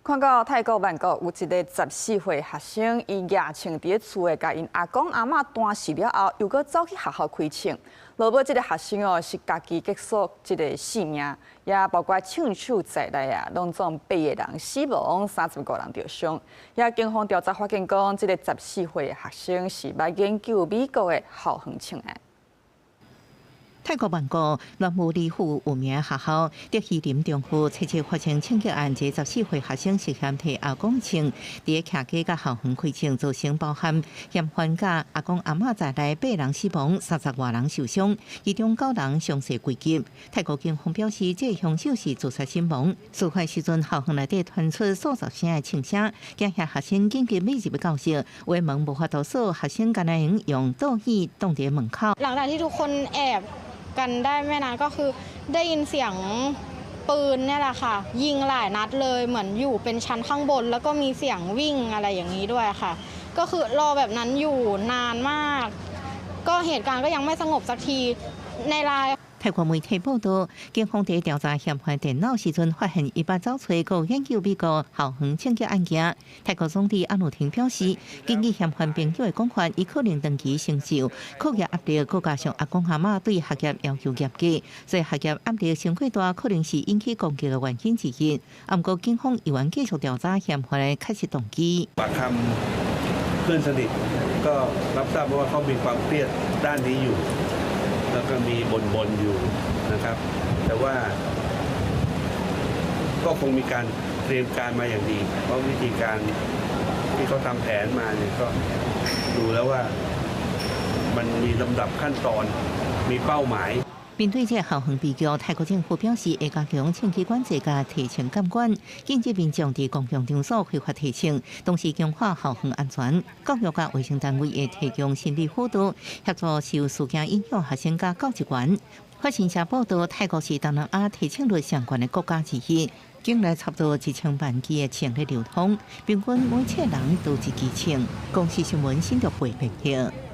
看到泰國曼谷有一个14歲學生，伊攑槍佇咧厝內共𪜶阿公阿嬤彈死了後，又閣走去學校開槍。落尾這个學生哦是家己結束這个性命，也包括槍手在內啊，攏總八个人死亡，35人著傷。也警方調查發現講，這个14歲學生是捌研究美國的校園槍案。泰國曼谷亂武里府有名學校德希林中學，七七發生槍擊案，這14歲學生涉嫌提阿公槍，佇咧徛街佮校園開槍，造成包含嫌犯佮阿公阿嬤在內八人死亡，三十外人受傷，其中九人傷勢危急。泰國警方表示，這个兇手是自殺身亡。事發時陣，校園內底傳出數十聲的槍聲，驚嚇學生緊急匿入教室，圍門無法度鎖，學生干焦會用桌椅擋佇門口。 หลังจากที่ทุกคนแอบกันได้ไม่นานก็คือได้ยินเสียงปืนเนี่ยแหละค่ะ ยิงหลายนัดเลยเหมือนอยู่เป็นชั้นข้างบน แล้วก็มีเสียงวิ่งอะไรอย่างนี้ด้วยค่ะ ก็คือรอแบบนั้นอยู่นานมาก ก็เหตุการณ์ก็ยังไม่สงบสักทีในไลน์ 泰國媒體報道，警方佇調查嫌犯電腦時陣，發現伊捌走揣閣研究美國校園槍擊案件。泰國總理阿努廷表示，根據嫌犯朋友的講法，伊可能長期承受課業壓力，閣加上阿公阿嬤對學業要求嚴格，所以學業壓力傷過大，可能是引起攻擊的原因之一。毋過警方猶原繼續調查嫌犯的確實動機。 ปากคำเพื่อนสนิทก็รับทราบว่าเขามีความเครียดด้านนี้อยู่ แล้วก็มีบ่นๆอยู่นะครับ แต่ว่า ก็คงมีการเตรียมการมาอย่างดี เพราะวิธีการที่เขาทำแผนมาเนี่ยก็ดูแล้วว่ามันมีลำดับขั้นตอนมีเป้าหมาย 面對這个校園悲劇，泰國政府表示會加強槍支管制佮提槍監管，禁止民眾佇公共場所揮發提槍，同時強化校園安全。教育佮衛生單位會提供心理輔導，協助受事件影響學生佮教職員。法新社報道，泰國是東南亞提槍率上懸的國家之一，境內差不多1000萬支的槍咧流通，平均每七人都一支槍。公視新聞新竹會編譯。